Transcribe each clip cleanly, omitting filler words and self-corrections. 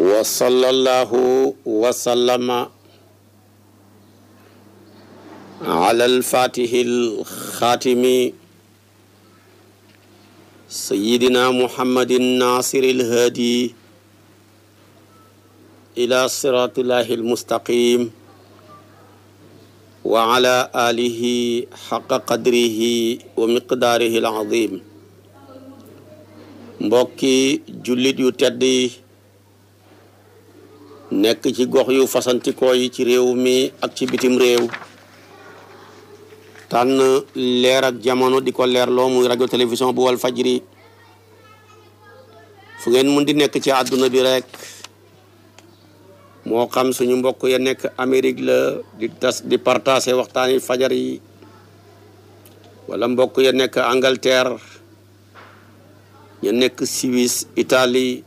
wa sallallahu wa sallama ala al-fatihi al-khatimi sayyidina muhammadin nasiri al-hadi ila siratillahi al-mustaqim wa ala alihi haqqa qadrihi wa miqdarihi al-azim. mbokki jullit yu tedd yi nekk ci gox yu fasantikoo yi ci réew mi ak ci bitim réew tànn leer ak jamono di ko leerloo muy rajo télévision bu wal fajri fu ngeen mun di nekk ci àdduna bi rek moo xam suñu mbokk ya nekk Amérique la di partager waxtaani fajar yi wala mbokk ya nekk Angleterre ñu nekk Suisse Italie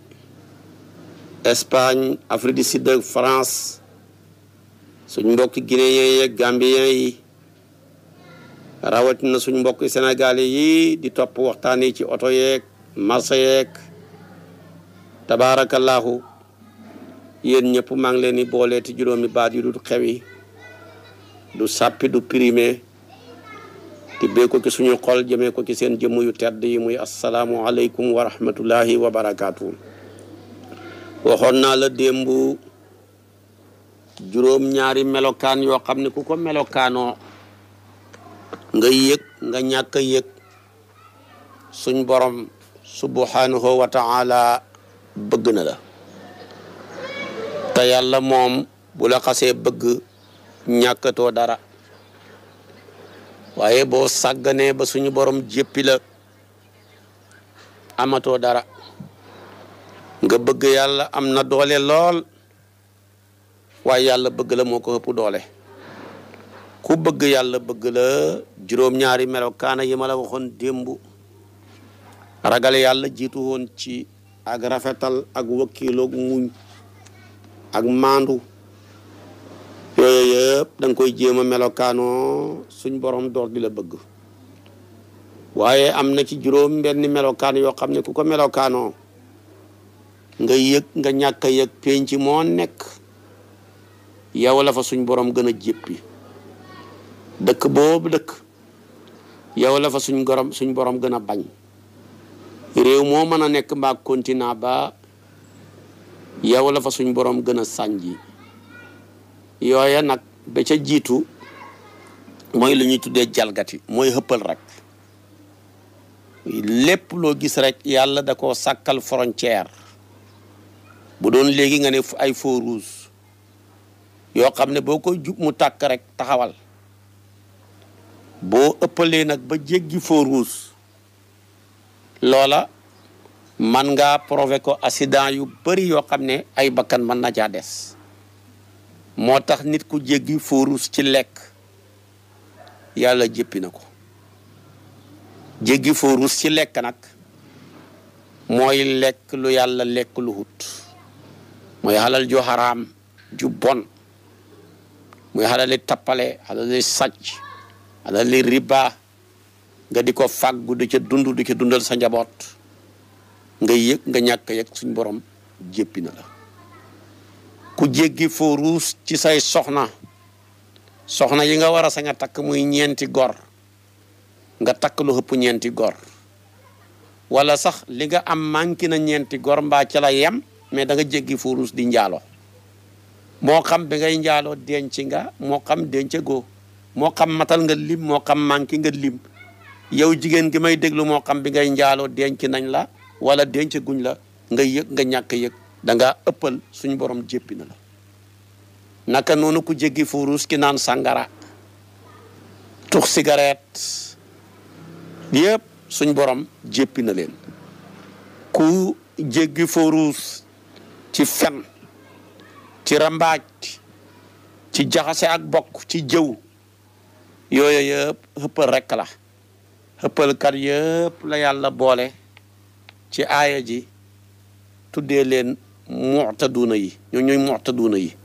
Espagne Afrique du Sud France suñ mbokki guinéen yeeg gambien yi rawatina suñ mbokki sénégalais yi di topp waxtaan yi ci oto yeeg marché yeeg tabaarakallahu yéen ñëpp maa ngi leen di boole ti juróomi baat yu du xewi du sàppi du primé tibbee ko ci suñu xol jëmee ko ci seen jëmm yu tedd yi muy asalaamu aleykum wa rahmatullahi wa barakaatu. waxoon naa la démb juróom-ñaari melokaan yoo xam ne ku ko melokaanoo nga yëg nga ñàkk a yëg suñ borom subhanahu wa ta'ala bëgg na la te yàlla moom bu la xasee bëgg ñàkkatoo dara waaye boo sàgganee ba suñu borom jéppi la amatoo dara. nga bëgg yàlla am na doole lool waaye yàlla bëgg la moo ko ëpp doole. ku bëgg yàlla bëgg la juróom-ñaari melokaana yi ma la waxoon démb ragal yàlla jiitu woon ci ak rafetal ak wakkiiloog muñ ak maandu yooyu yëpp da nga koy jéem a melokaanoo suñ borom door di la bëgg. waaye am na ci juróom benn melokaan yoo xam ne ku ko melokaanoo nga yëg nga ñàkk a yëg penc moo nekk yow la fa suñ borom gën a jéppi. dëkk boobu dëkk yow la fa suñ borom gën a bañ. réew moo mën a nekk mbaa continent ba yow la fa suñ borom gën a sànji. yooya nag ba ca jiitu mooy lu ñuy tuddee jalgati mooy xëppal rek. lépp loo gis rek yàlla da koo sàkkal frontière. bu doon léegi nga ne ay feu rouge yoo xam ne boo koy jub mu tàkk rek taxawal boo ëppalee nag ba jéggi feu rouge loola man ngaa provoquer ko accident yu bari yoo xam ne ay bakkan mën na caa des. moo tax nit ku jéggi feu rouge ci lekk yàlla jéppi na ko. jéggi feu rouge ci lekk nag mooy lekk lu yàlla lekk lu hut mooy xalal ju xaraam ju bon muy xalali tappale xalali sàcc xalali riba nga di ko fàggu di ca dund di ca dundal sa njaboot nga yëg nga ñàkk yëg suñ borom jéppi na la. ku jéggi feu rouge ci say soxna yi nga war a sa nga takk muy ñeenti gor nga takk lu ëpp ñeenti gor wala sax li nga am manqué na ñeenti gor mbaa ca la yem mais da nga jéggi feu rouge di njaalo moo xam bi ngay njaaloo denc nga moo xam denc goo moo xam matal nga lim moo xam manqué nga lim yow jigéen gi may déglu moo xam bi ngay njaaloo denc nañ la wala denc guñ la nga yëg nga ñàkk yëg da nga ëppal suñ borom jéppi na la. naka noonu ku jéggi feu rouge ki naan sàngara tux cigarette yëpp suñ borom jéppi na leen. ku jéggi feu rouge ci fen ci rambaaj ci jaxase ak bokk ci jëw yooyu yëpp xëppal rekk la. xëppalkat yëpp la yàlla boole ci aaya ji tuddee leen mu'taduuna yi ñooy mu'taduuna yi.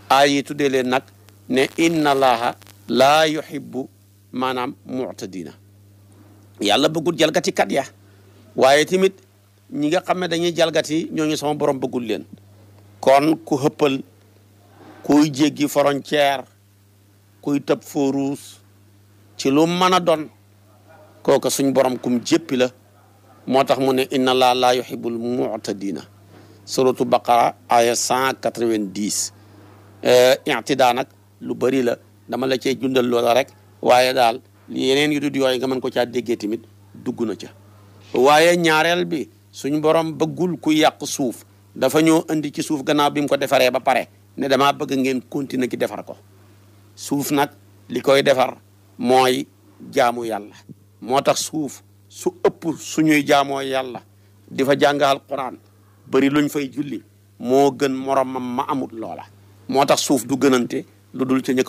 aaya yi tuddee leen nag ne inna allaha laa yuhibbu maanaam mu'tadina yàlla bëggul jalgati kat ya waaye tamit ñi nga xam ne dañuy jalgati ñooñu sama borom bëggul leen kon ku xëppal kuy jéggi frontière kuy tëb feu rouge ci lu mën a doon kooka suñ borom kum jéppi la moo tax mu ne inna laa laa yuhibbul mu'tadina suratu baqara aya 190 i'tidaa nag lu bëri la dama la cee jundal loola rek waaye daal yeneen yu dul yooyu nga mën ko caa déggee tamit dugg na ca waaye ñaareel bi suñ borom bëggul ku yàq suuf dafa ñoo indi ci suuf gannaaw bi mu ko defaree ba pare ne damaa bëgg ngeen continuer ci defar ko suuf nag li koy defar mooy jaamu yàlla moo tax suuf su ëpp suñuy jaamoo yàlla di fa jàng alquran bëri luñ fay julli moo gën moromam ma amut loola moo tax suuf du gënante lu dul ca ña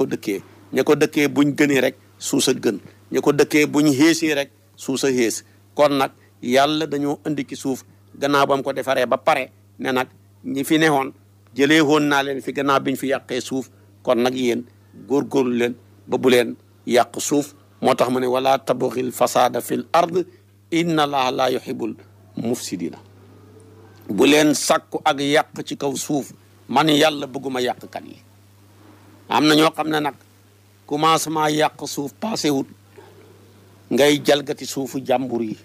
ko dëkkee buñ gënee rek suus a gën ña ko dëkkee buñ xéesee rek suus a xées kon nag yàlla dañoo indi ci suuf gannaaw ba mu ko defaree ba pare ne nag ñi fi neexoon jëlee woon naa leen fi gannaaw biñ fi yàqee suuf kon nag yéen góorgóorlu leen ba bu leen yàq suuf moo tax mu ne wala tabghil fasada fil ard inna allaha la yuhibbul mufsidina bu leen sàkku ak yàq ci kaw suuf man yàlla bëgguma yàqkat yi am na ñoo xam ne nag commencement yàq suuf passé wut ngay jalgati suufu jàmbur yi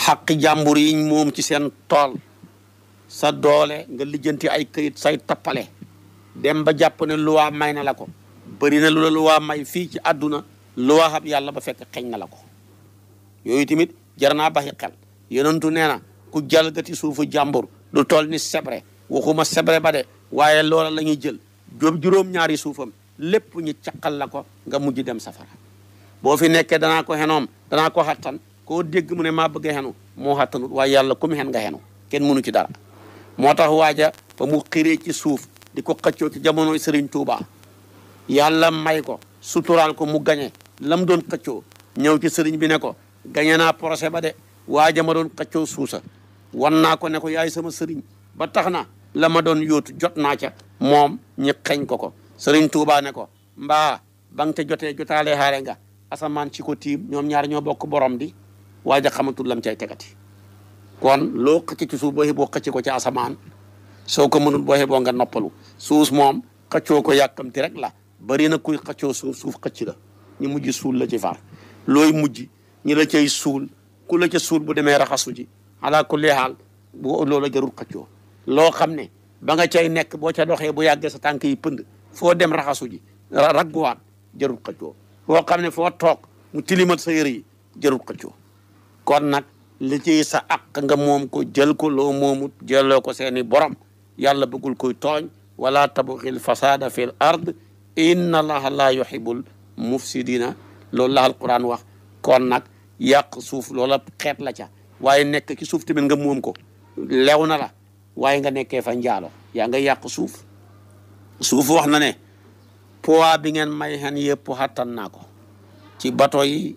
xaqi jàmbur yi moom ci seen tool sa doole nga lijjanti ay këyit say tappale dem ba jàpp ne luwaa may na la ko bëri na lu la luwaa may fii ci àdduna luwaa xam yàlla ba fekk xeñ na la ko yooyu tamit jar naa baxi xel yonentu nee na ku jalgati suufu jàmbur du toll ni sebre waxuma sebre ba de waaye loola la ñuy jël juróom-ñaari suufam lépp ñu caqal la ko nga mujj dem safara boo fi nekkee danaa ko xenoom danaa ko xattan koo dégg mu ne maa bëgg a xenu moo xattanut waaye yàlla ku mu xen nga xenu kenn mënu ci dara moo tax waaja fa mu xiree ci suuf di ko xëccoo ci jamonoy Serigne Touba yàlla may ko suturaal ko mu gañe lam doon xëccoo ñëw ci sëriñ bi ne ko gañe naa procès ba de waaja ma doon xëccoo suusa wan naa ko ne ko yaay sama sëriñ ba tax na la ma doon yóotu jot naa ca moom ñi xeñ ko Serigne Touba ne ko mbaa ba nga te jotee jotaale xaare nga asamaan ci ko tiim ñoom ñaar ñoo bokk borom di waaja xamatul lam cay tegati kon loo xëcc ci suuf boo xeboo xëcc ko ci asamaan soo ko mënul boo xeboo nga noppalu suuf moom xëccoo ko yàkkamti rek la bari na kuy xëccoo suuf xëcc la ñu mujj suul la ci far looy mujj ñi la cay suul ku la ca suul bu demee raxasu ji ala kulli haal bu loola jarul xëccoo loo xam ne ba nga cay nekk boo ca doxee bu yàggee sa tànk yi pënd foo dem raxasu ji ragguwaat jarul xëccoo foo xam ne foo toog mu tilimat sa yëre yi jarul xëccoo kon nag li ci sa àq nga moom ko jël ko loo moomut jëloo ko seeni borom yàlla bëggul koy tooñ wala tabghil fasada fil ard inna allaha la yuhibbul mufsidina loolu la alquran wax kon nag yàq suuf loola xeet la ca waaye nekk ci suuf tamit nga moom ko lew na la waaye nga nekkee fa njaalo yaa nga yàq suuf wax na ne poids bi ngeen may xen yëpp xattan naa ko ci bateau yi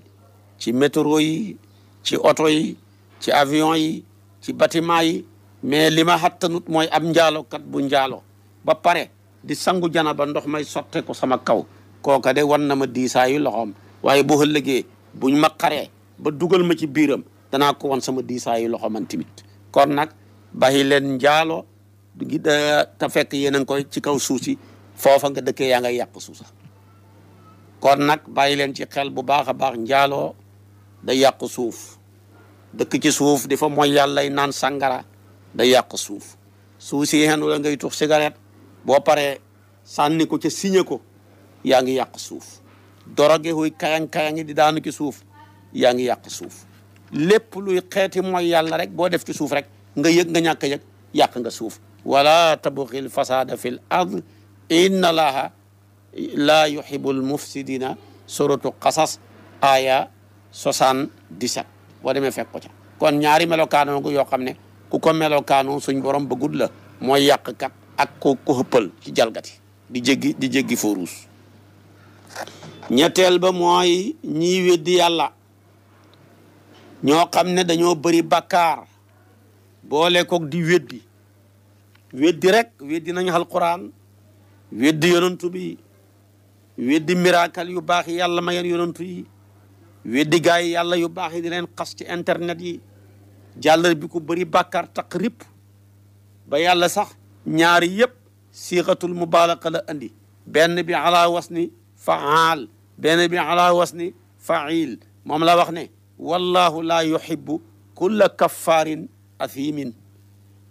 ci métro yi ci oto yi ci avion yi ci bâtiment yi mais li ma xattanut mooy ab njaalokat bu njaalo ba pare di sangu jana ba ndox may sotte ko sama kaw kooka de wan na ma diisaayu loxoom waaye bu ëllëgee buñ ma xaree ba dugal ma ci biiram danaa ko wan sama diisaayu loxo man tamit kon nag bàyyi leen njaalo te fekk yéen a ngi koy ci kaw suuf si foofa nga dëkkee yaa ngay yàq suusa kon nag bàyyi leen ci xel bu baax a baax njaaloo day yàq suuf dëkk ci suuf di fa mooy yàllay naan sàngara day yàq suuf si xenu la ngay tux cigarette boo paree sànni ko ca signé ko yaa ngi yàq suuf doroge xuy kayang-kayangi di daanu ci suuf yaa ngi yàq suuf lépp luy xeeti mooy yàlla rek boo def ci suuf rek nga yëg nga ñàkk yëg yàq nga suuf wala tabghil fasada fil ard inna allaha la yuhibbul mufsidina suratu qasas aya 77 boo demee fekk ko ca kon ñaari melokaano gu yoo xam ne ku ko melokaano suñ borom bëggul la mooy yàqkat ak ko xëppal ci jalgati di jéggi fooruus ñetteel ba mooy ñiy weddi yàlla ñoo xam ne dañoo bëri bakkaar boole koog di weddi rek weddi nañu alquran weddi yonantu bi weddi miracle yu baax yi yàlla mayen yonantu yi weddi gaa yi yàlla yu baax yi di leen xas ci internet yi jàllar bi ku bëri bàkkaar taq ripp ba yàlla sax ñaari yëpp siixatul mubaalaqa la andi benn bi ala wasni faal benn bi ala wasni fail moom la wax ne wallahu la yuhibbu kulla kaffaarin athimin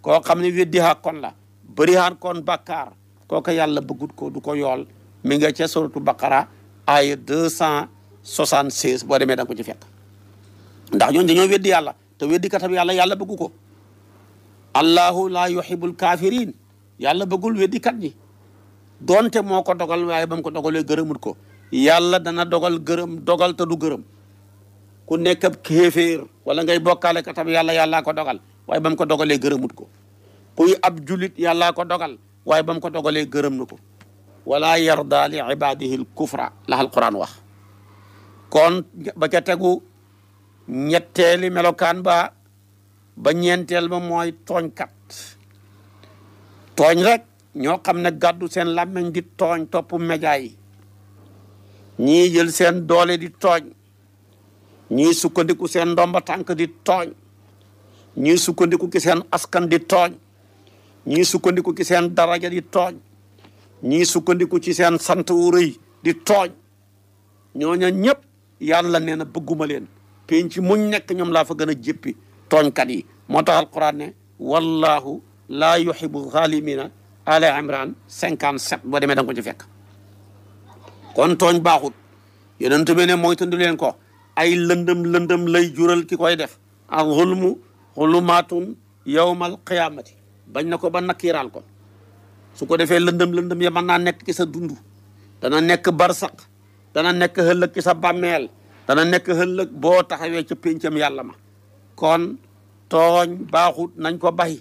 koo xam ne weddi haa kon la bëri haan kon bàkkaar kooka yàlla bëggut ko du ko yool mi nga ca suratu baqara aya 276 boo demee da nga ko ci fekk ndax ñooñu dañoo weddi yàlla te weddi katam yàlla bëggu ko allahu la yuhibbul kafirin yàlla bëggul weddi kat ñi doonte moo ko dogal waaye ba mu ko dogalee gërëmut ko yàlla dana dogal dogal te du gërëm ku nekk ab kéeféer wala ngay bokkaale katam yàllaa ko dogal waaye ba mu ko dogalee gërëmut ko kuy ab julit yàllaa ko dogal waaye ba mu ko dogalee gërëm na ko wala yarda li ibadihi l kufra la alquran wax kon ba ca tegu ñetteeli melokaan ba ñeenteel ba mooy tooñkat tooñ rek ñoo xam ne gàddu seen làmmiñ di tooñ topp média yi ñii jël seen doole di tooñ ñii sukkandiku seen ndomba tànk di tooñ ñii sukkandiku ki seen askan di tooñ ñii sukkandiku ci seen daraja di tooñ ñii sukkandiku ci seen sant wu rëy di tooñ ñooña ñëpp yàlla nee na bëgguma leen penc muñ nekk ñoom laa fa gën a jéppi tooñkat yi moo tax alquran ne wallahu laa yuhibbu zalimina ala imran 57 boo demee da nga ko ci fekk kon tooñ baaxut yonent bi ne mooy tandu leen ko ay lëndëm lay jural ki koy def al zulmu zulumaatun yawmal qiyamati bañ na ko ba nakkiiraal ko su ko defee lëndëm ya mën naa nekk ci sa dund dana nekk barsaq dana nekk ëllëg ci sa bàmmeel dana nekk ëllëg boo taxawee ca péncam yàlla ma kon tooñ baaxut nañ ko bay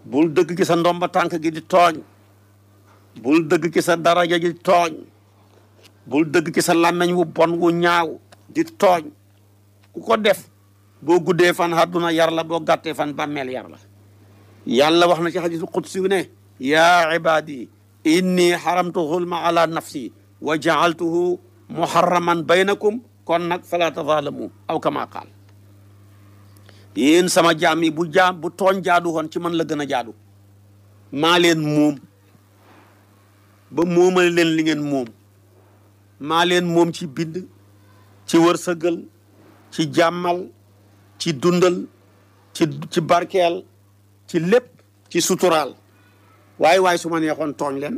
bul dëgg ci sa ndomba tànk gi di tooñ bul dëgg ci sa daraja gi di tooñ bul dëgg ci sa làmmeñ wu bon wu ñaaw di tooñ ku ko def boo guddee fan àdduna yar la boo gàttee fan bàmmeel yar la yàlla wax na ci hadiisul qudsi ne yaa ibaadi inni haramtu zulma ala nafsi wa jaaltuhu muharraman baynakum kon nag fala tazalamu aw kama qaal yéen sama jaam yi bu tooñ jaadu woon ci man la gën a jaadu maa leen moom ba moomale leen li ngeen moom maa leen moom ci bind ci wërsëgal ci jàmmal ci dundal ci barkeel ci lépp ci suturaal waaye su ma neexoon tooñ leen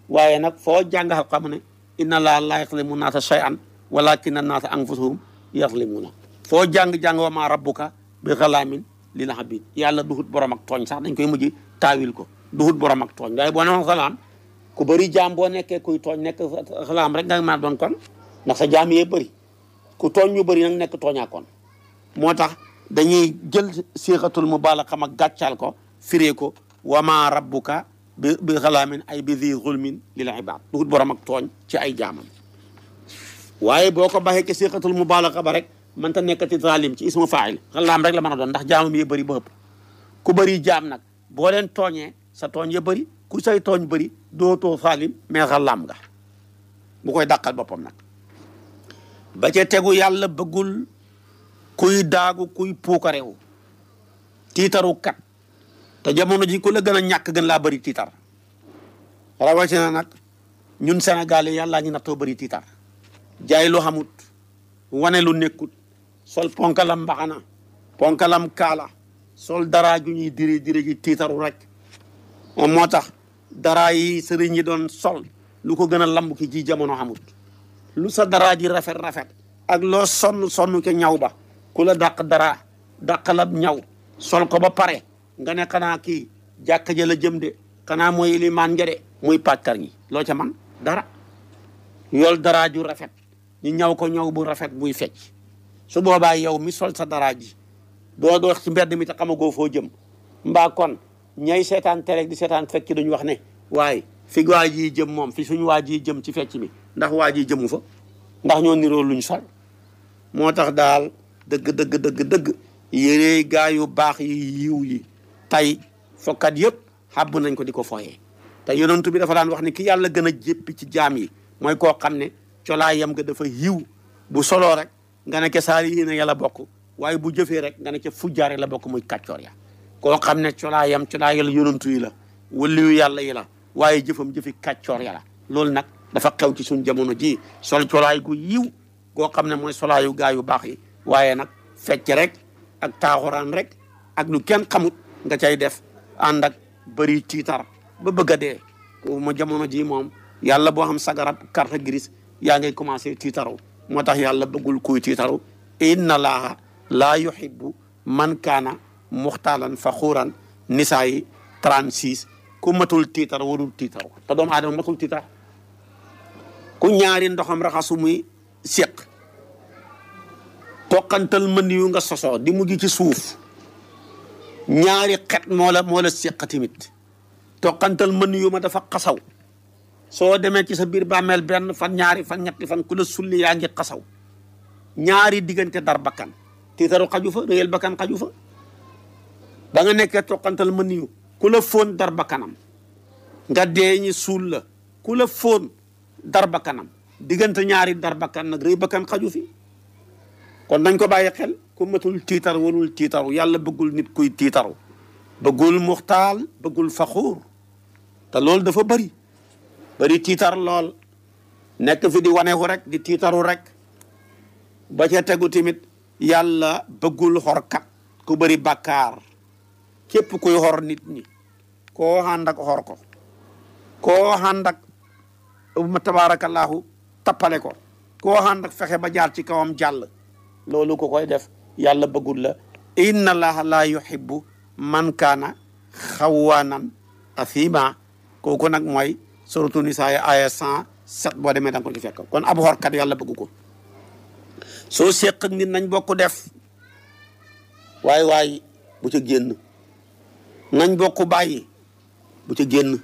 waaye nag foo jàngal xam ne inna laa laa yaxlimu naasa shay'an walakinna naasa anfusahum yaxlimuuna foo jàng wa maa rabbuka bi xalaamin lil abiid yàlla duhut borom ak tooñ sax dañ koy mujj taawil ko duhut borom ak tooñ waaye boo newoon xalaam ku bëri jaam boo nekkee kuy tooñ nekk xalaam rek nga maa doon kon ndax sa jaam yee bëri ku tooñ ñu bëri nag nekk tooñaa kon moo tax dañuy jël siixatul mubaalaxa xam ak gàccal ko firee ko wa maa rabbuka bi xalaamin ay bi zi zulmin lil ibaad duhut borom ak tooñ ci ay jaamam waaye boo ko baxee ci siixatul mubaalaxa ba rek mënta nekkati zalim ci ismu faa'il xalaam rek la mën a doon ndax jaamam yee bëri ba ëpp ku bëri jaam nag boo leen tooñee sa tooñ ya bëri ku say tooñ bëri dootoo zalim mais xalaam nga bu koy dàqal boppam nag ba ca tegu yàlla bëggul kuy daagu kuy puukarewu tiitaru kat te jamono ji ku la gën a ñàkk gën laa bëri tiitar rawatina nag ñun Sénégal yi yàllaa ñu nattoo bëri tiitar jaay lu xamut wane lu nekkut sol ponkalam mbaxana ponkalam kaala sol dara ju ñuy diri ji tiitaru rek moom moo tax dara yi sëriñ yi doon sol lu ko gën a lamb ki ji jamono xamut lu sa dara ji rafet ak loo sonn ca ñaw ba ku la dàq dara dàqalab ñaw sol ko ba pare nga ne xanaa kii jàkka ja la jëm de xanaa mooy ilimaan nga de muy pàkkar ñi loo ca man dara yool dara ju rafet ñu ñaw ko ñaw bu rafet buy fecc su boobaa yow mi sol sa dara ji doo wax ci mbedd mi te xamagoo foo jëm mbaa kon ñay seetaan tere di seetaan fecc duñu wax ne waaye fi waa ji jëm moom fi suñu waa ji jëm ci fecc mi ndax waa ji jëmu fa ndax ñoo niroo luñ sol moo tax daal dëgg yére gaa yu baax yi yiw yi tey fokkat yëpp xàbb nañ ko di ko foyee te yonent bi dafa daan wax ne ki yàlla gën a jéppi ci jaam yi mooy koo xam ne colaayam nga dafa yiw bu soloo rek nga ne ca saali yi ne yàlla bokk waaye bu jëfee rek nga ne ca fujjaare la bokk muy kàccoor ya koo xam ne colaayam colaayal yonantu yi la waliyu yàlla yi la waaye jëfam jëfi kàccoor ya la loolu nag dafa xew ci suñ jamono ji sol colaay gu yiw goo xam ne mooy solaayu gaa yu baax yi waaye nag fecc rek ak taaxuraan rek ak lu kenn xamut nga cay def ànd ak bëri tiitar ba bëgg a dee ma jamono ji moom yàlla boo xam sagarab carte grise yaa ngay commencé tiitaru moo tax yàlla bëggul kuy tiitaru inna laaha laa yuhibbu man kaana muxtaalan faxuuran nisaa yi 36 ku matul tiitar warul tiitaru te doomu aadama matul tiitar ku ñaari ndoxam raxasu muy séq toqantal mën yu nga sosoo di mujj ci suuf ñaari xet moo la séq tamit toqantal mën yu ma dafa xasaw soo demee ci sa biir bàmmeel benn fan ñaari fan ñetti fan ku la sulli yaa ngi xasaw ñaari diggante dar bakkan tiitaru xaju fa réyal bakkan xaju fa ba nga nekkee toqantal mën yu ku la fóon dar bakkanam nga dee ñi suul la ku la fóon dar bakkanam diggante ñaari dar bakkan nag réy bakkan xaju fi kon nañ ko bàyyi xel ku matul tiitar warul tiitaru yàlla bëggul nit kuy tiitaru bëggul muxtaal bëggul faxuur te loolu dafa bëri tiitar lool nekk fi di wanewu rek di tiitaru rek ba ca tegu tamit yàlla bëggul xorkat ku bëri bàkkaar képp kuy xor nit ñi koo ànd ak xor ko koo ànd ak tabaarakallaahu tappale ko koo ànd ak fexe ba jaar ci kawam jàll loolu ko koy def yàlla bëggul la inna allaha laa yuhibbu man kaana xawaanan athima kooku nag mooy suratu nisaa aya 107 boo demee da nga ko ci fekk kon ab xorkat yàlla bëggu ko soo séq ak nit nañ bokk def waay bu ca génn nañ bokk bàyyi bu ca génn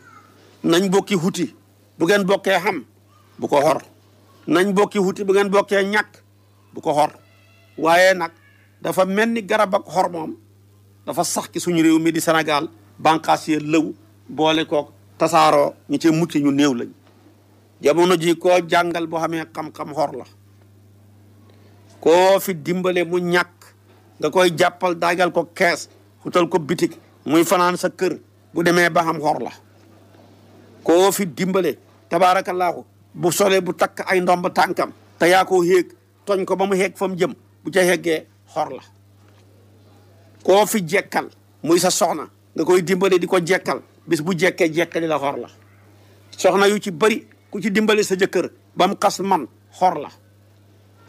nañ bokki huti bu ngeen bokkee xam bu ko xor nañ bokki huti bu ngeen bokkee ñàkk bu ko xor waaye nag dafa mel ni garab ak xor moom dafa sax ci suñu réew mi di Sénégal bànqaas yee lëw boole kook tasaaroo ñi ci mucc ñu néew lañ jamono ji koo jàngal boo xamee xam-xam xor la koo fi dimbale mu ñàkk nga koy jàppal daagal ko kees xutal ko bitik muy fanaan sa kër bu demee ba xam xor la koo fi dimbale tabaarakallaahu bu solee bu takk ay ndomb tànkam te yaa ko héeg toñ ko ba mu héeg fa mu jëm bu ca héggee xor la koo fi jekkal muy sa soxna nga koy dimbale di ko jekkal bis bu jekkee jekkali la xor la soxna yu ci bëri ku ci dimbale sa jëkkër ba mu xas man xor la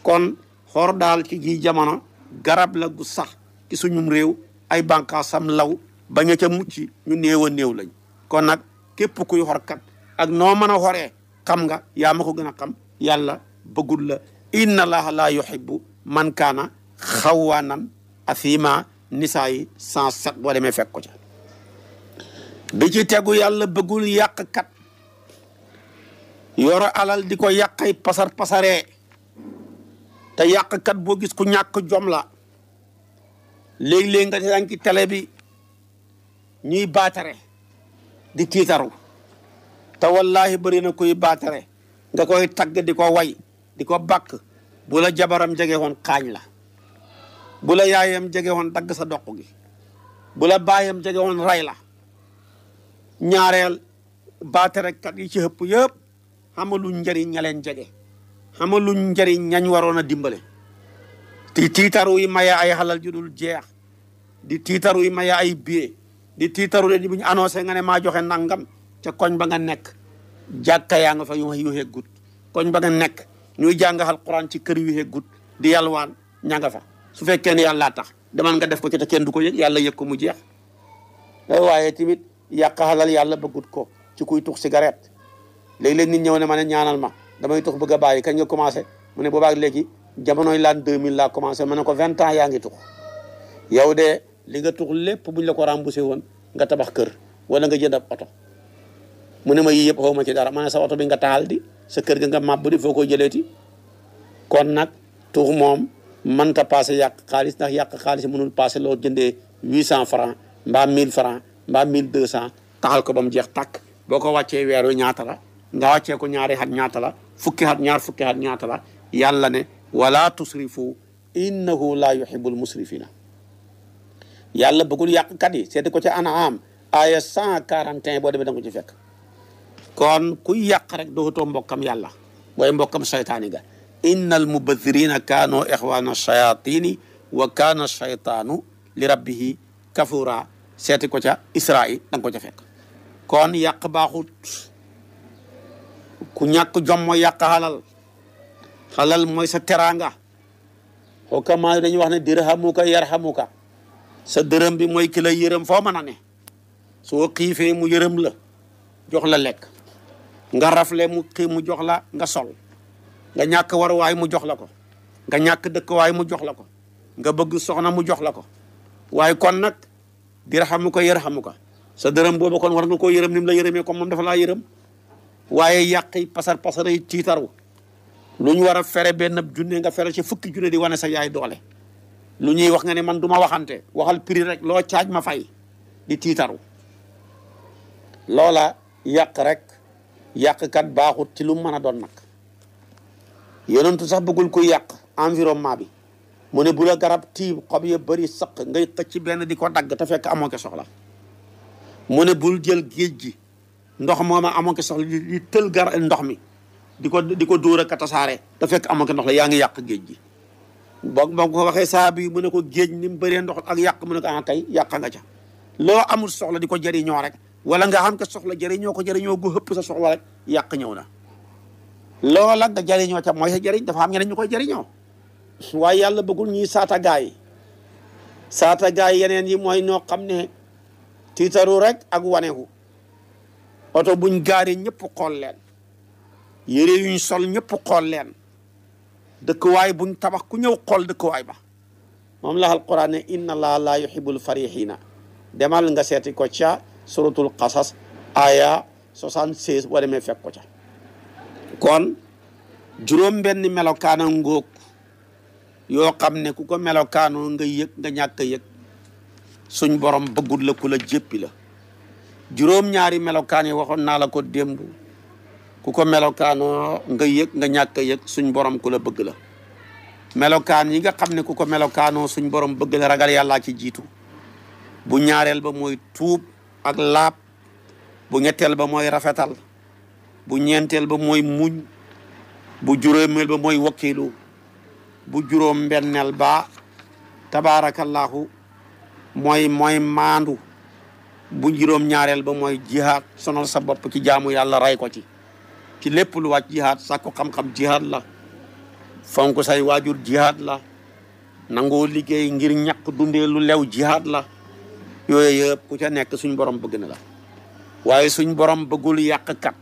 kon xor daal ci ji jamono garab la gu sax ci suñum réew ay bànqaasam law ba nga ca mucc ñu néew a néew lañ kon nag képp kuy xorkat ak noo mën a xoree xam nga yaa ma ko gën a xam yàlla bëggul la inna allaha laa yuhibbu man kaana xawaanan athima nisaa yi 107 boo demee fekk ko ca bi ci tegu yàlla bëggul yàqkat yoro alal di ko yàqay pasaree te yàqkat boo gis ku ñàkk jom la léeg-léeg nga daan ci télé bi ñuy baatare di tiitaru te wallahi bëri na kuy baatare nga koy tagg di ko way di ko bàkk bu la jabaram jege woon xaañ la bu la yaayam jege woon dagg sa doq gi bu la baayam jege woon ray la ñaareel baatarekat yi ci ëpp yëpp xamaluñ njëriñ ña leen jege xamaluñ njëriñ ñañ waroon a dimbale di tiitaru yi maya ay xalal ju dul jeex di tiitaru yi maya ay billet di tiitaru de bu ñu annoncé nga ne maa joxe nangam ca koñ ba nga nekk jàkka yaa nga fa yu heggut koñ ba nga nekk ñuy jàng alquran ci kër yu heggut di yalwaan ña nga fa su fekkee ne yàllaa tax demal nga def ko ci te kenn du ko yëg yàlla yëg ko mu jeex waaye tamit yàq xalal yàlla bëggut ko ci kuy tux cigarette léeg-léeg nit ñëw ne ma ne ñaanal ma damay tux bëgg a bàyyi kañ nga commencé mu ne boobaag léegi jamonoy laan 2000 laa commencé ma ne ko 20 ans yaa ngi tux yow de li nga tux lépp buñ la ko remboursé woon nga tabax kër wala nga jënd ab oto mu ne ma yii yëpp xaw ma ci dara ma ne sa oto bi nga taal di sa kër ga nga màbb di foo koy jëleeti kon nag tux moom mënta passé yàq xaalis ndax yàq xaalis mënul passé loo jëndee 800 francs mbaa 1000 francs mbaa 1200 taxal ko ba mu jeex tàkk boo ko wàccee weeru ñaata la nga wàccee ko ñaari xat ñaata la fukki xat ñaar fukki xat ñaata la yàlla ne wala tusrifu innahu la yuhibbul musrifina yàlla bëggul yàqkat yi seeti ko ci An'am aya 141 boo demee da nga ko ci fekk. kon kuy yàq rek dootoo mbokkam yàlla waaye mbokkam saytaani ga innal mubathirina kaanu ixwana shayatini wa kaana shaytaanu li rabbihi kafura seeti ko ca Israil da nga ko ca fekk. kon yàq baaxut, ku ñàkk jom mooy yàq xalal mooy sa teraanga. xokkamaa dañuy wax ne dirhamuka yarhamuka, sa dërëm bi mooy ki la yërëm foo mën a ne. soo xiifee mu yërëm la jox la lekk, nga rafle mu xiif mu jox la nga sol, nga ñàkk waruwaay mu jox la ko, nga ñàkk dëkkwaay mu jox la ko, nga bëgg soxna mu jox la ko. waaye kon nag dirhamuka yarhamuka, sa dërëm boobu kon war nga koo yërëm ni mu la yërëmee comme moom dafa laa yërëm. waaye yàqi pasar yi tiitaru, lu ñu war a fere benn junne nga fere ci fukki junne di wane sa yaay doole. lu ñuy wax nga ne man du ma waxante, waxal prix rek loo caaj ma fay, di tiitaru. loola yàq rek, yàqkat baaxut ci lu mën a doon nag. yonentu sax bëggul kuy yàq environnement bi. mu ne bu la garab tiib xob ya bëri sëq ngay xëcc benn di ko dagg te fekk amoo ko soxla. mu ne bul jël géej gi ndox mooma amoo ko soxla di tël ndox mi di ko dóor a tasaare te fekk amoo ko ndox la yaa ngi yàq géej gi. boog ko waxee saabi mu ne ko géej ni mu bëree ndox ak yàq mu ne ko kay yàq nga ca. loo amul soxla di ko jëriñoo rek wala nga xam ko soxla jëriñoo ko jëriñoo gu hëpp sa soxla rek yàq ñëw na. loola nga jëriñoo ca mooy sa jëriñ, dafa am ñeneen ñu koy jëriñoo. waaye yàlla bëggul ñuy saata gaay yeneen yi mooy ñoo xam ne tiitaru rek ak wanewu. oto buñ gaari ñëpp xool leen, yére yuñ sol ñëpp xool leen, dëkkuwaay buñ tabax ku ñëw xool dëkkuwaay ba. moom la alquran ne inna allaha la yuhibbul farihina. demal nga seeti ko ca suratul qasas aya 76 boo demee fekk ko ca. kon juróom benn melokaana ngóog yoo xam ne ku ko melokaanoo nga yëg nga ñàkk a yëg suñ borom bëggul la ku la jéppi la. juróom ñaari melokaan yi waxoon naa la ko démb, ku ko melokaanoo nga yëg nga ñàkk a yëg suñ borom ku la bëgg la. melokaan yi nga xam ne ku ko melokaanoo suñ borom bëgg la, ragal yàllaa ci jiitu. bu ñaareel ba mooy tuub ak laab, bu ñetteel ba mooy rafetal, bu ñeenteel ba mooy muñ, bu juróomeel ba mooy wakkilu, bu juróom mbenneel ba tabaarakallaahu mooy maandu, bu juróom ñaareel ba mooy jihaad, sonal sa bopp ci jaamu yàlla ray ko ci lépp lu wàcc jihaad. sàkku xam-xam jihaad la, fonk say waajur jihaad la, nangoo liggéey ngir ñàkk dundee lu lew jihaad la. yooyu yëpp ku ca nekk suñ borom bëgg na la. waaye suñ borom bëggul yàqkat,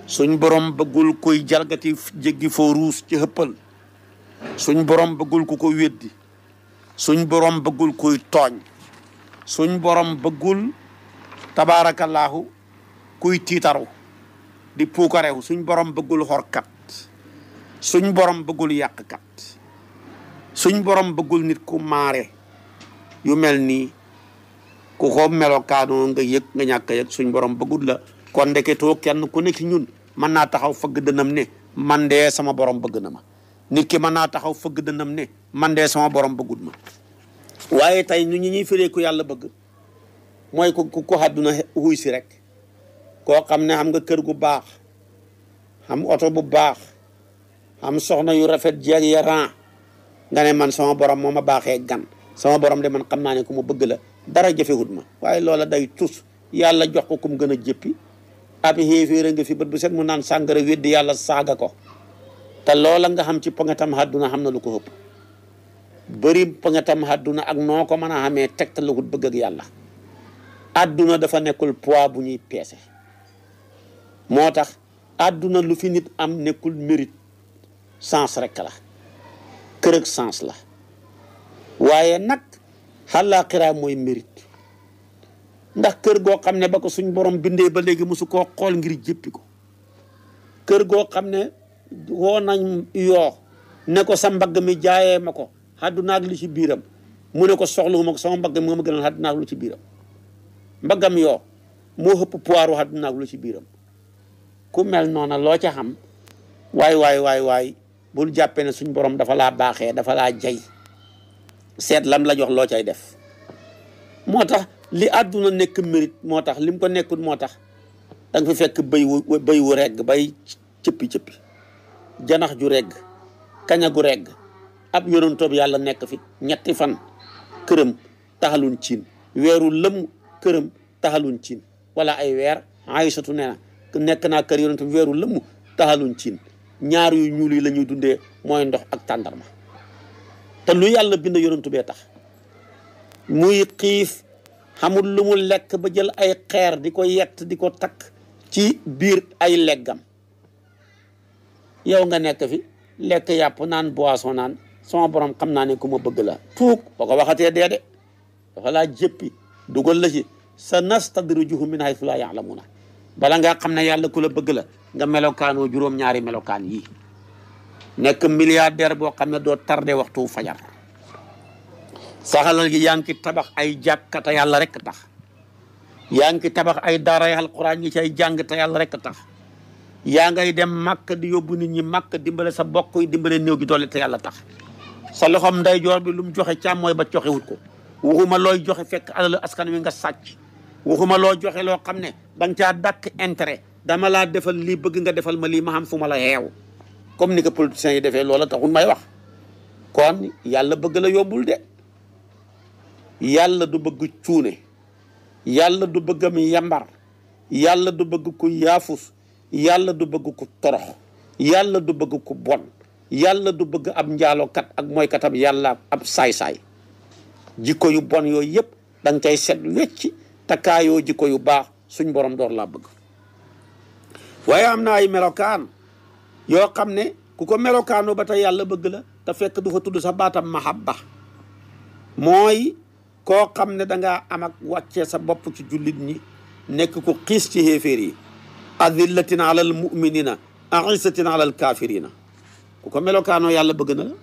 suñ borom bëggul kuy jalgati jéggi foo ruus ci xëppal, suñ borom bëggul ku ko weddi, suñ borom bëggul kuy tooñ, suñ borom bëggul tabaarakallaahu kuy tiitaru di puukarew, suñ borom bëggul xorkat, suñ borom bëggul yàqkat, suñ borom bëggul nit ku maare. yu mel nii ku ko melokaanoo nga yëg nga ñàkk a yëg suñ borom bëggul la. kon ndeketoo kenn ku nekk ci ñun mën naa taxaw fëgg dënam ne man de sama borom bëgg na ma. nit ki mën naa taxaw fëgg dënam ne man de sama borom bëggut ma. waaye tey ñu ñuy firee ku yàlla bëgg mooy ku àdduna wuy si rek, koo xam ne xam nga kër gu baax, xam oto bu baax, xam soxna yu rafet jeeg ya ran nga ne man sama borom moo ma baaxee gan, sama borom de man xam naa ne ku ma bëgg la, dara jafewut ma. waaye loola day tus yàlla jox ko kum gën a jëppi. ab xéeféer nga fi bët bu set mu naan sàngara weddi yàlla saaga ko, te loola nga xam ci pongetam àdduna xam na lu ko ëpp. bëri pongetam àdduna ak noo ko mën a xamee tegtalugut bëgg ak yàlla. àdduna dafa nekkul poids bu ñuy peese. moo tax àdduna lu fi nit am nekkul mérite, sens rek la, kër ak sens la. waaye nag àllaaxira mooy mérite. ndax kër goo xam ne ba ko suñ borom bindee ba léegi mosu koo xool ngir jéppi ko. kër goo xam ne woo nañ yoo ne ko sa mbagg mi jaayee ma ko àdduna ak lu ci biiram, mu ne ko soxlawuma ko, sama mbagg mi moo ma gënal àdduna ak lu ci biiram. mbaggam yoo moo ëpp poids àdduna ak lu ci biiram. ku mel noona loo ca xam waay bul jàppee ne suñ borom dafa laa baaxee, dafa laa jay. seet lam la jox loo cay def moo tax li àdduna nekk mérite moo tax lim ko nekkul moo tax da nga fi fekk bëy wu regg bay cëppi janax ju regg kaña gu regg ab yonentoob yàlla nekk fi ñetti fan këram taxaluñ ciin weeru lëm këram taxaluñ ciin wala ay weer Aysatu nee na nekk naa kër yonent bi weeru lëmm taxaluñ ciin ñaar yu ñuul yi la ñuy dundee mooy ndox ak tàndarma te lu yàlla bind yonent bee tax muy xiif xamul lu mu lekk ba jël ay xeer di ko yett di ko takk ci biir ay leggam yow nga nekk fi lekk yàpp naan boisson naan sama borom xam naa ne ku ma bëgg la tuug boo ko waxatee dee de dafa laa jëppi dugal la ci sa nastadrijuhum min haythu laa ya'lamuuna bala nga xam ne yàlla ku la bëgg la nga melokaanoo juróom-ñaari melokaan yii nekk milliardaire boo xam ne doo tardé waxtu fajar saxalal gi yaa ngi tabax ay jàkka te yàlla rek tax yaa ngi tabax ay daara alquran yi ci ay jàng te yàlla rek tax yaa ngay dem màkk di yóbbu nit ñi màkk dimbale sa bokk yi dimbale néew gi doole te yàlla tax sa loxom ndeyjoor bi lu mu joxe càmmooy ba joxewut ko waxuma looy joxe fekk alalu askan wi nga sàcc waxuma loo joxe loo xam ne da nga caa dàkk intérêt dama laa defal lii bëgg nga defal ma lii ma xam fu ma la xeew comme ni ko politiciens yi defee loola taxul may wax kon yàlla bëgg la yombul de yàlla du bëgg cuune yàlla du bëgg mi yambar yàlla du bëgg ku yaafus yàlla du bëgg ku torox yàlla du bëgg ku bon yàlla du bëgg ab njaalokat ak mooykatam yàlla ab saay-saay jikko yu bon yooyu yëpp da nga cay set wecci takkaayoo jikko yu baax suñ borom door laa bëgg waaye am na ay melokaan yoo xam ne ku ko melokaanoo ba tey yàlla bëgg la te fekk du fa tudd sa baatam mahabba mooy koo xam ne dangaa am ak wàccee sa bopp ci jullit ñi nekk ku xiis ci xéeféer yi adillatin alal muminina aisatin alal kafirina ku ko melokaanoo yàlla bëgg na la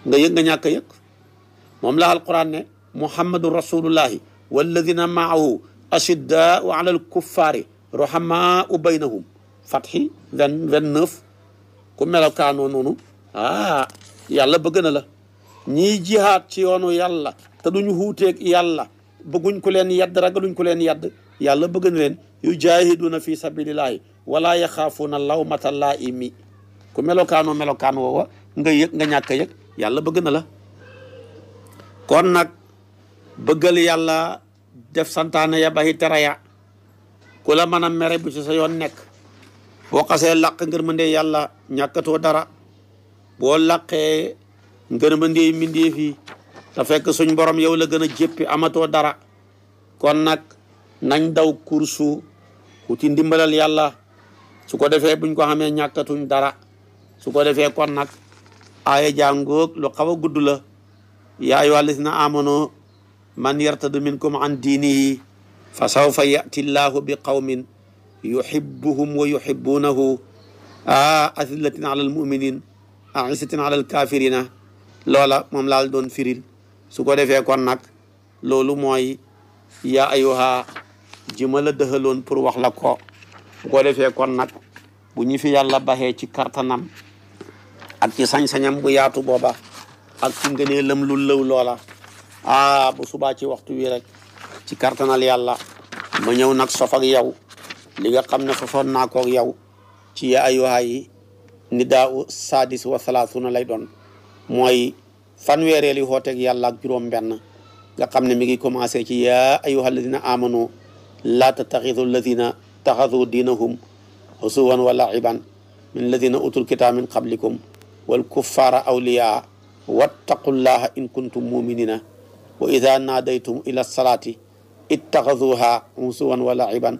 nga yëg nga ñàkk a yëg moom la alquran ne muhammadu rasulullahi walladina maahu ashiddaau ala alkuffari ruhamaau baynahum fatxi 29 ku melokaanoo noonu yàlla bëgg na la ñiy jihaad ci yoonu yàlla te duñu xuuteeg yàlla bëgguñ ko leen yadd ragaluñ ko leen yadd yàlla bëgg na leen yujahiduna fi sabilillahi wala yaxaafuuna lawmata laa'imi ku melokaanoo melokaan woowa nga yëg nga ñàkk a yëg yàlla bëgg na la kon nag bëggal yàlla def santaane ya baxi tere ya ku la mën a mere bu ci sa yoon nekk boo xasee làq ngërmande yàlla ñàkkatoo dara boo làqee ngërmande mbindeef yi te fekk suñ borom yow la gën a jéppi amatoo dara kon nag nañ daw kursu wuti ndimbalal yàlla su ko defee buñ ko xamee ñàkkatuñ dara su ko defee kon nag aaya jàngoog lu xaw a gudd la yaa ayyuha allazina amanu man yartad minkum an diinihi fa sawfa yati llahu bi qawmin yuhibbuhum wa yuhibbunahu azillatin ala almuminin aisatin ala alkafirina loola moom laal doon firil su ko defee kon nag loolu mooy yaa ayyuha ji ma la dëxaloon pour wax la ko bu ko defee kon nag bu ñu fi yàlla baxee ci kartanam ak ci sañ-sañam bu yaatu booba ak ci ngëneelam lu lëw loola bu subaa ci waxtu wi rek ci kartanal yàlla ma ñëw nag sof ak yow li nga xam ne sosoon naa ko ak yow ci yaa ayyuha yi nidaa sadis wa salaasuna lay doon mooy fanweereeli xooteeg yàlla ak juróom benn nga xam ne mi ngi commencé ci yaa ayyuha alladina amanu laa tattaxidu alladina taxadu diinahum husuwan wa laiban min alladina utul kitaab min qablikum wal kuffara awliyaa wattaqullaha in kuntum muminina wa ida naadaytum ila salaati ittaxaduha husuwan wa laiban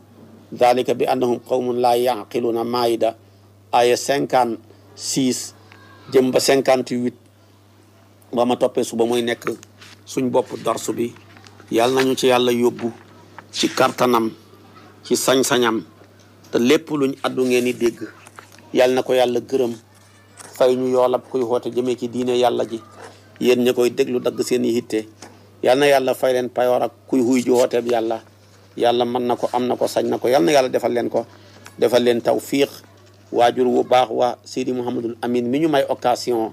dalika bi annahum qawmun laa yaqiluuna maayida aya 56 jëm ba 58 ba ma toppee suba muy nekk suñ bopp darsu bi yàlla nañu ci yàlla yóbbu ci kartanam ci sañ-sañam te lépp luñ addu ngeen di dégg yàlla na ko yàlla gërëm fay ñu yoolab kuy xoote jëmee ci diine yàlla ji yéen ña koy déglu dagg seen i hitte yàlla na yàlla fay leen payoor ak kuy xuy ji xooteeb yàlla yàlla mën na ko am na ko sañ na ko yàlla na yàlla defal leen ko defal leen tawfiq waajur wu baax waa Seydi Mouhamadul Amin mi ñu may occasion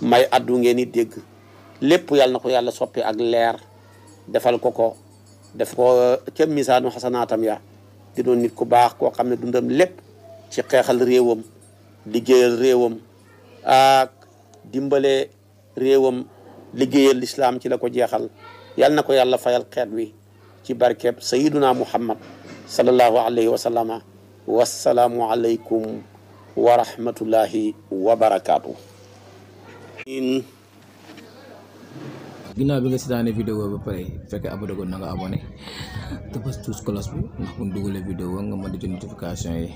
may addu ngeen di dégg lépp yàlla na ko yàlla soppi ak leer defal ko def ko ca misaanu xasanaatam ya di doon nit ku baax koo xam ne dundam lépp ci xeexal réewam liggéeyal réewam ak dimbale réewam liggéeyal lislaam ci la ko jeexal yàlla na ko yàlla fayal xeet wi ci barkeb sayiduna muhammad sallallahu alayhi wa sallama wassalaamu aleykum wa rahmatullahi wa barakaatu. ginnaaw bi nga seetaanee vidéo ba pare fekkee abonné ko na nga abonné te bës tous cloche bi ndax bu ñu dugalee vidéo nga mën di jot notification yi.